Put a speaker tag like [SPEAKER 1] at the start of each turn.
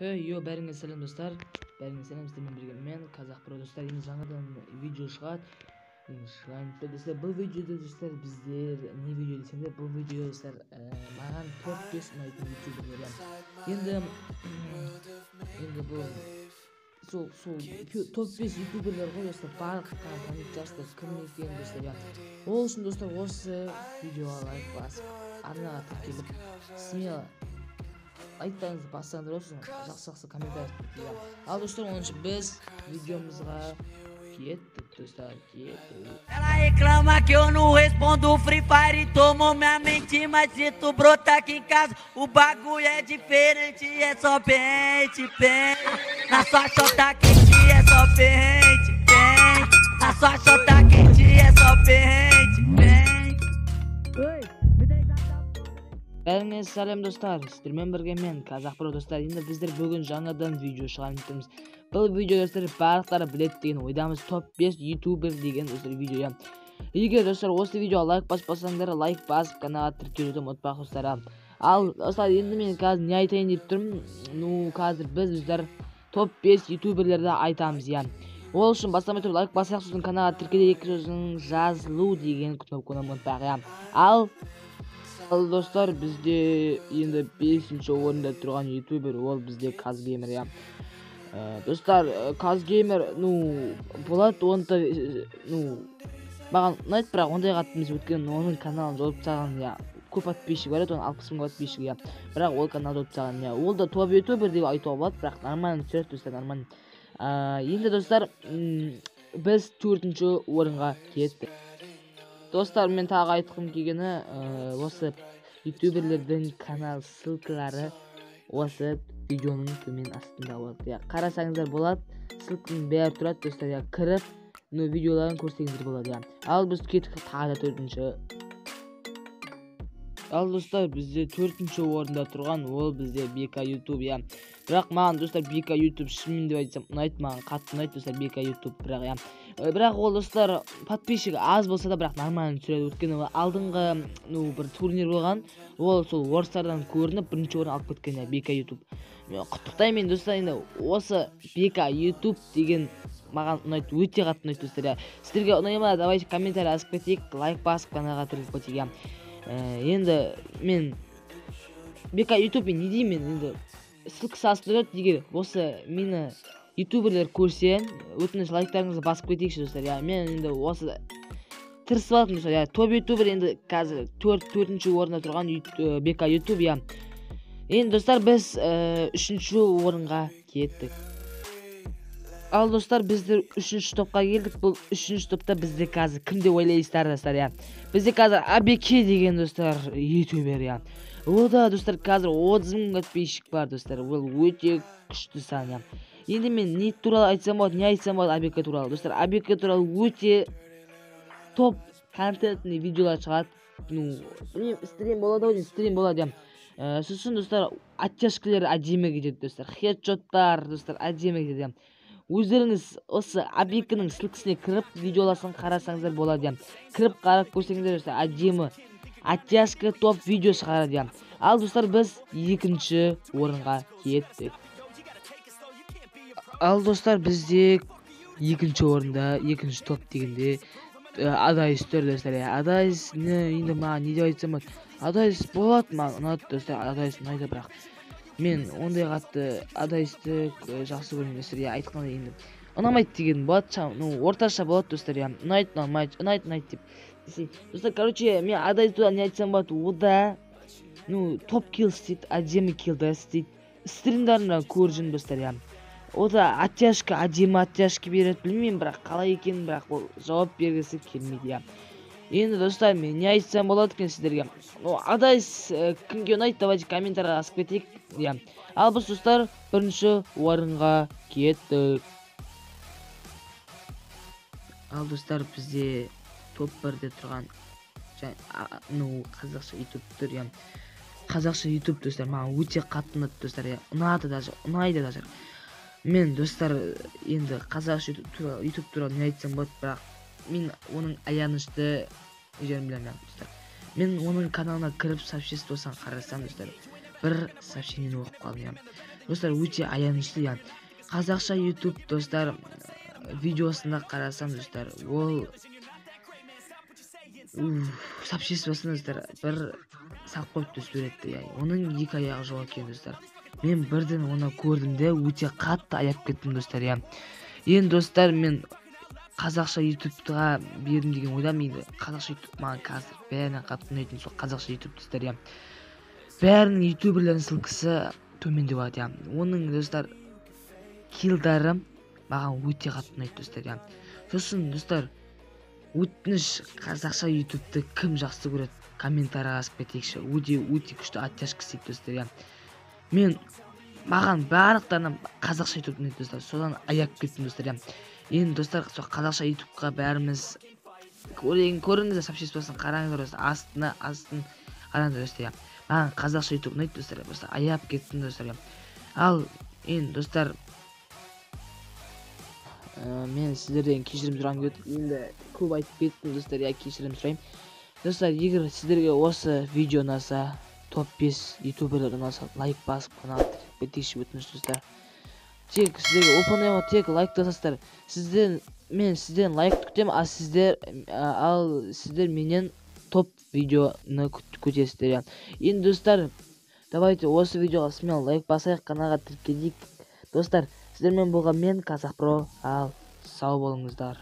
[SPEAKER 1] Йо, бәріңе сәлем, достар, бәріңе сәлем. Сіздермен бірге мен, Қазақ Про, достар. Енді жаңадан видео шығады, енді шығайын деп, достар. Бұл видеода, достар, біздер не видео десеңдер, бұл видео, достар, маған топ 5 ұнайтын ютуберлер. Енді бұл сол топ 5 ютуберлер ғой, достар, барлықтарың танитын шығарсыздар кім екенін, достар, иә. Ол үшін, достар, осы видеоға лайк басып, арнаға тіркеліп, смело лайктарыңызды бассаңдар болсын, жақсы жақсы комментарий. Иә, ал, достар, оның үшін біз видеомызға кеттік, достар, кеттік.
[SPEAKER 2] Ela reclama que eu não respondo. Free Fire tomou minha mente, mas se tu brotar aqui em casa, o bagulho é diferente, é só pente, pente. Na sua chota quente é só pente, pente. Na sua chota quente é só pente, pente. Oi, me dá.
[SPEAKER 1] Бәріңе сәлем, достар, сіздермен бірге мен, Қазақ Про, достар. Енді біздер бүгін жаңадан видео шығарып тұрмыз. Бұл видео, достар, барлықтары біледі деген ойдамыз, топ 5 ютубер деген, достар, видео, иә. Егер, достар, осы видеоға лайк баспасаңдар, лайк басып, каналға тіркелуді ұмытпа, достар. Ал, достар, енді мен қазір не айтайын деп тұрмын? Ну, қазір біз, достар, топ 5 ютуберлерді айтамыз, иә. Ол үшін бастамай тұрып лайк басайық, сосын каналға тіркелейік, сосын жазылу деген кнопканы ұмытпайық, иә. Ал, достар, бізде енді бесінші орында тұрған ютубер ол бізде Казгеймер, иә. Достар, Казгеймер, ну, болады, оны да, ну, маған ұнайды, бірақ ондай қатты емес, өйткені оның каналын жауып тастаған, иә. Көп подписчик бар еді оның, 60 мың подписчик, иә, бірақ ол каналды жауып тастаған, иә. Ол да топ ютубер деп айтуға болады, бірақ нормально түсіреді, достар, нормально. Енді, достар, біз төртінші орынға кеттік. Достар, мен тағы айтқым келгені, осы ютуберлердің канал ссылкалары осы видеоның төмен астында болады, иә, қарасаңыздар болады, ссылканың бәрі тұрады, достар, иә. Кіріп, ну, видеоларын көрсеңіздер болады, иә. Ал біз кеттік тағы да төртінші. Ал, достар, бізде төртінші орында тұрған ол бізде Бека Ютуб, иә. Бірақ маған, достар, Бека Ютуб, шынымен деп айтсам, ұнайды, маған қатты ұнайды, достар, Бека Ютуб, бірақ, иә. Бірақ ол, достар, подписчик аз болса да, бірақ нормально түсіреді, өйткені ол алдыңғы, ну, бір турнир болған, ол сол орыстардан көрініп, бірінші орын алып кеткен, иә, Бека Ютуб. Мен құттықтаймын енді, достар. Енді осы Бека Ютуб деген маған ұнайды, өте қатты ұнайды, достар, иә. Сіздерге ұнай ма? Давайте комментарий жазып кетейік, лайк басып, каналға тіркеліп кетейік, иә. Енді мен Бека Ютуб, мен не деймін енді, ссылкасы астында тұрады. Егер осы мені ютуберлер көрсе, өтініш, лайктарыңызды басып кетейікші, достар, иә. Мен енді осы тырысып жатырмын, достар, иә. Топ ютубер енді қазір төртінші орында тұрған Бека Ютуб, иә. Енді, достар, біз үшінші орынға кеттік. Ал, достар, біздер үшінші топқа келдік. Бұл үшінші топта бізде қазір кім деп ойлайсыздар, достар, иә? Бізде қазір Абеке деген, достар, ютубер, иә. Ол да, достар, қазір 30 мың подписчик бар, достар, ол өте күшті сан, иә. Енді мен не туралы айтсам болады, не айтсам болады Абеке туралы, достар? Абеке туралы өте топ контентный видеолар шығады. Ну, білмеймін, стрим болады ау деймін, стрим болады, иә. Сосын, достар, оттяжкалер әдемі кетеді, достар, хедшоттар, достар, әдемі кетеді, иә. Өздеріңіз осы Абекінің ссылкасіне кіріп, видеоласын қарасаңыздар болады, иә. Кіріп қарап көрсеңіздер, достар, әдемі оттяжка, топ видео шығарады, иә. Ал, достар, біз екінші орынға кеттік. Ал, достар, бізде екінші орында, екінші топ дегенде, Адайс тұр, достар, иә. Адайс не, енді маған не деп айтсам болады? Адайс болады, маған ұнады, достар, Адайс ұнайды, бірақ мен ондай қатты Адайсты жақсы көремін, достар, иә. Айтқандай, енді ұнамайды деген болады, ну, орташа болады, достар, иә. Ұнайды, ұнамайды, ұнайды, ұнайды деп десе, достар. Короче, мен Адайс туралы не айтсам болады? Ода, ну, топ килл істейді, әдемі киллдар істейді, стримдарын көріп жүрмін, достар, иә. О да оттяжка, әдемі оттяжка береді, білмеймін, бірақ қалай екенін, бірақ ол жауап бергісі келмейді, иә. Енді, достар, мен не айтсам болады екен сіздерге? Ну, Адайс кімге ұнайды? Давайте комментарийға жазып кетейік, иә. Ал біз, достар, бірінші орынға кеттік. Ал, достар, бізде топ 1-де тұрған, ну, қазақша Ютуб тұр, иә. Қазақша Ютуб, достар, маған өте қатты ұнады, достар, иә, ұнады даже, ұнайды даже. Мен, достар, енді қазақша Ютуб туралы не айтсам болады? Бірақ мен оның аянышты жерін білемін, достар. Мен оның каналына кіріп, сообществосын қарасам, достар, бір сообщениені оқып қалдым, иә. Достар, өте аянышты, иә. Қазақша YouTube, достар, видеосына қарасам, достар, ол сообществосына, достар, бір салып қойыпты суретті, иә. Оның екі аяғы жоқ екен, достар. Мен бірден оны көрдім де, өте қатты аяп кеттім, достар, иә. Енді, достар, мен қазақша ютубқа бердім деген ойдамын. Енді қазақша ютуб маған қазір бәрінен қатты ұнайтын сол қазақша ютуб, достар, иә. Бәрінің ютуберлердің ссылкасы төменде болады, иә. Оның, достар, килдары маған өте қатты ұнайды, достар, иә. Сосын, достар, өтініш, қазақша ютубты кім жақсы көреді, комментарий жазып кетейікші. Өте өте күшті оттяжка істейді, достар, иә. Мен маған барлықтарынан қазақша ютуб ұнайды, достар, содан аяп кеттім, достар, иә. Енді, достар, сол қазақша ютубқа бәріміз көріңіздер, сообществосын қараңыздар, достар, астына астын қараңыздар, достар, иә. Маған қазақша ютуб ұнайды, достар, просто аяп кеттім, достар, иә. Ал енді, достар, мен сіздерден кешірім сұрағым келеді. Енді көп айтып кеттім, достар, иә, кешірім сұраймын. Достар, егер сіздерге осы видео ұнаса, топ 5 ютуберлер ұнаса, лайк басып, каналға тіркеліп кетейікші, өтініш, достар. Тек сіздерге оп оңай ғой, тек лайк басасыздар. Сізден мен сізден лайк күтемін, ал сіздер ал сіздер менен топ видеоны күтесіздер, иә. Енді, достар, давайте осы видеоға смело лайк басайық, каналға тіркелейік. Достар, сіздермен болған мен, Қазақ Про. Ал сау болыңыздар.